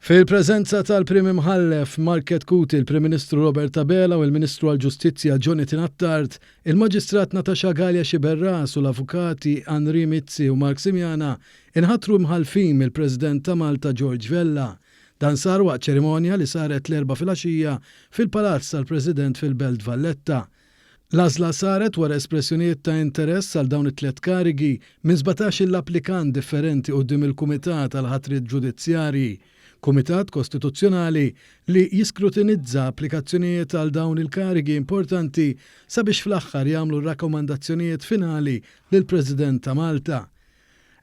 Fil-preżenza tal-Prim Imħallef Mark Chetcuti, il-Prim Ministru Robert Abela u l-Ministru għall-Ġustizzja Jonathan Attard, il-Maġistrat Natasha Galea Sciberras u l-Avukati Henri Mizzi u Mark Simiana inħatru Imħallfin mill-President ta' Malta George Vella. Dan sar waqt ċerimonja li saret l-Erbgħa filgħaxija fil-Palazz tal-President fil-Belt Valletta. L-għażla saret wara espressjonijiet ta' interess għal dawn it-tlett karigi minn sbatax-il applikant differenti quddiem il-Kumitat għall-Ħatriet Ġudizzjarji, kumitat kostituzzjonali li jiskrutinizza applikazzjonijiet għal dawn il-karigi importanti sabiex fl-aħħar jagħmlu r-rakkomandazzjonijiet finali lill-President ta' Malta.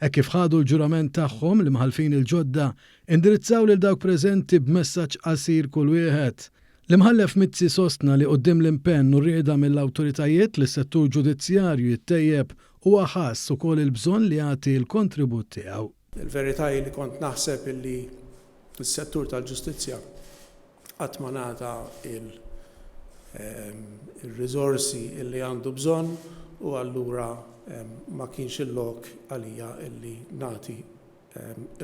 Hekk kif ħadu l-ġurament tagħhom, l-imħallfin il-ġodda indirizzaw lil dawk preżenti b'messaġġ qasir kull wieħed. L-Imħallef Mizzi sostna li quddiem l-impenn u r-rieda mill-awtoritajiet li s-settur ġudizzjarju jittejjeb huwa ħass ukoll il-bżonn li jagħti l-kontribut tiegħu. Il-verità hi li kont naħseb illi s-settur tal-ġustizzja qatt ma ngħata il-riżorsi illi għandu bżonn u allura ma kienx il-lok għalija illi nagħti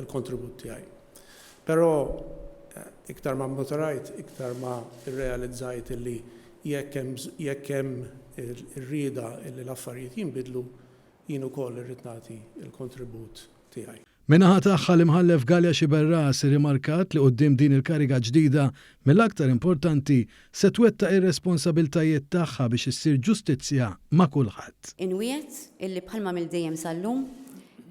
il-kontribut tiegħi. Però iktar ma mmaturajt, iktar ma rrealizzajt illi jekk hemm jekk hemm ir-rieda illi l-affarijiet jinbidlu, jien ukoll irrid nagħti l-kontribut tiegħi. Min-naħa tagħha l-Imħallef Galea Sciberras irrimarkat li quddiem din il-kariga ġdida mill-aktar importanti se twettaq ir-responsabiltajiet tagħha biex issir ġustizzja ma' kulħadd. Inwiegħed illi bħalma għamilt dejjem sal-lum,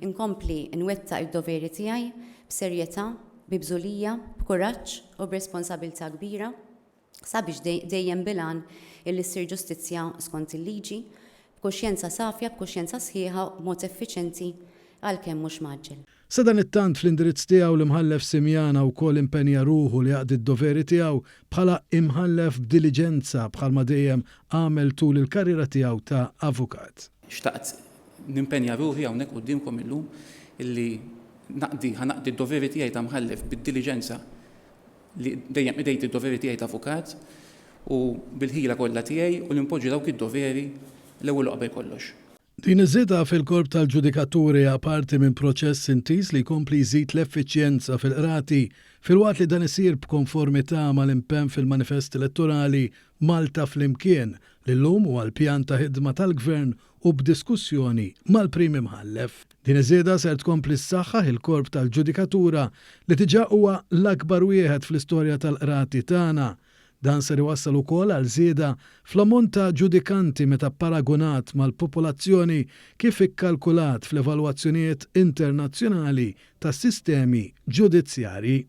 inkompli nwettaq id-doveri tiegħi b'serjetà, bi bżulija, b'kuraġġ u b'responsabiltà kbira sabiex dejjem bil-għan illi ssir ġustizzja skont il-liġi, b'kuxjenza safja, b'kuxjenza sħiħa u b'mod effiċenti għalkemm mhux mgħaġġel. Sadanittant fl-indirizz tiegħu l-Imħallef Simiana wkoll impenja ruħu li jaqdi d-doveri tiegħu bħala Imħallef b'diliġenza bħalma dejjem għamel tul il-karriera tiegħu ta' avukat. Xtaqt nimpenja ruħi hawnhekk quddiemkom illum illi naqdi, ħa naqdi d-doveri tiegħi ta' Mħallef bid-diliġenza li dejjem qdejt id-doveri tiegħi ta' avukat u bil-ħila kollha tiegħi u li npoġġi dawk id-doveri l-ewwel u qabel kollox. Din iż-żieda fil-korp tal-ġudikaturi hija parti minn proċess intiż li jkompli jżid l-effiċjenza fil-qrati, filwaqt li dan isir b'konformità mal-impenn fil-manifest elettorali Malta Flimkien, li llum huwa l-pjan ta' ħidma tal-Gvern u b'diskussjoni mal-Prim Imħallef. Din iż-żieda ser tkompli ssaħħaħ il-korp tal-ġudikatura li diġà huwa l-akbar wieħed fl-istorja tal-qrati tagħna. Dan ser iwassal ukoll għal żieda fl-ammont ta' ġudikanti meta pparagunat mal-popolazzjoni kif ikkalkulat fl-evalwazzjonijiet internazzjonali tas-sistemi ġudizzjarji.